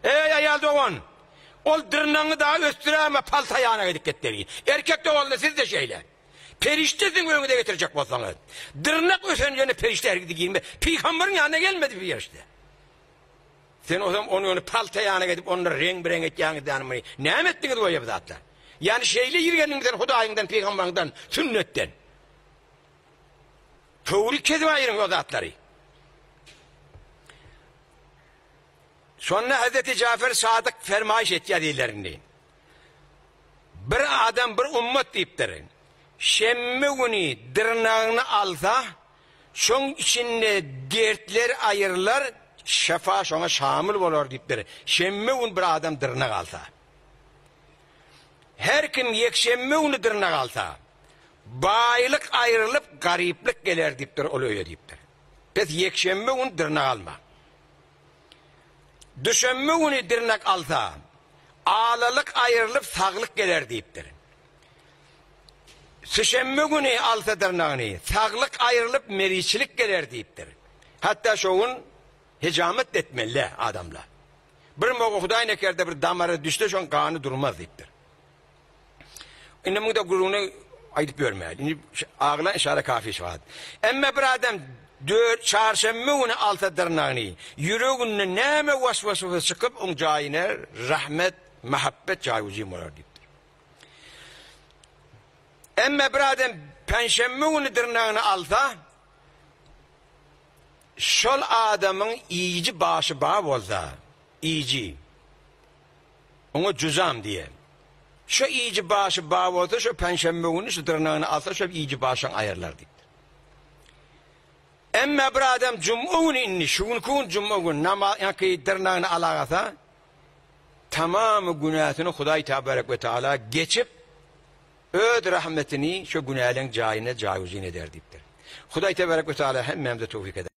Eý, aýal dogan! Ol dyrnagyňy dagy ösdüräýme, palta ýana edip getderi. Erkek doganlar siz-de şeýle. Perişde siziň öňüňize getirjek bolsaňyz. Dyrnak ösen ýerine perişde hergiz girmez. Pygambaryň ýanyna gelmedi perişde. Sen ozam ony ony palta ýana edip onları reň-bireň etýäňiz däni muny. Näme etdiňiz goýa bu zatlar? Ýani şeýle ýirgendiňmi sen Hudaýyňdan, pygambaryňdan, sünnetden? Töwri kesip aýyryň o zatlary. Şonda Hazreti Jafer Sadyk fermaýyş etýär diýler indi. Bir adam bir ummat diýipdir. Şenbe güni dyrnagyny alsa, şoň içinde dertler aýrylar, şefa şoňa şamyl bolar diýipdir. Şenbe gün bir adam dyrnak alsa. Her kim ýekşenbe güni dyrnak alsa, baýlyk aýrylyp, garyplyk geler diýipdir ol öýe diýipdir. Pes ýekşenbe gün dyrnak alma. Duşenbe güni dyrnak alsa, alalyk aýrylyp, saglyk geler diýipdir. Sişenbe güni alsa dyrnagyny, saglyk aýrylyp, meriçilik geler diýipdir. Hatda şo gün hejamet etmeli adamlar. Bir moga Hudaý nekerde bir damara düşse şoň gany durmaz diýipdir. Indi muňda gürrüňini aýdyp ýörmäli. Indi agla işara kafi şu wagt. Emme bir adam dört çarşenbe güni alsa dyrnagyny, ýüreginde näme waswasasy çykyp, oň jaýyna rahmet, muhabbet jaýujym bolar diýipdir. Emme bir adam penşenbe güni dyrnagyny alsa, şol adamyň iýiji başy bar bolsa, iýiji, Oňa juzam diýen. Şo iýiji başy bar bolsa, şo penşenbe güni şu dyrnagyny alsa, şo iýiji başyň aýrylar diýipdir. Emma bir adam juma güni indi, şu günki gün juma gün namaz ýa-ki dyrnagyny alagasa, tamamy günäsini Hudaý tebarek we taala geçip, öz rahmetini şo günäleň jaýyna jaýuzyn eder diýipdir. Hudaý tebarek we taala hemmämize towfik eder.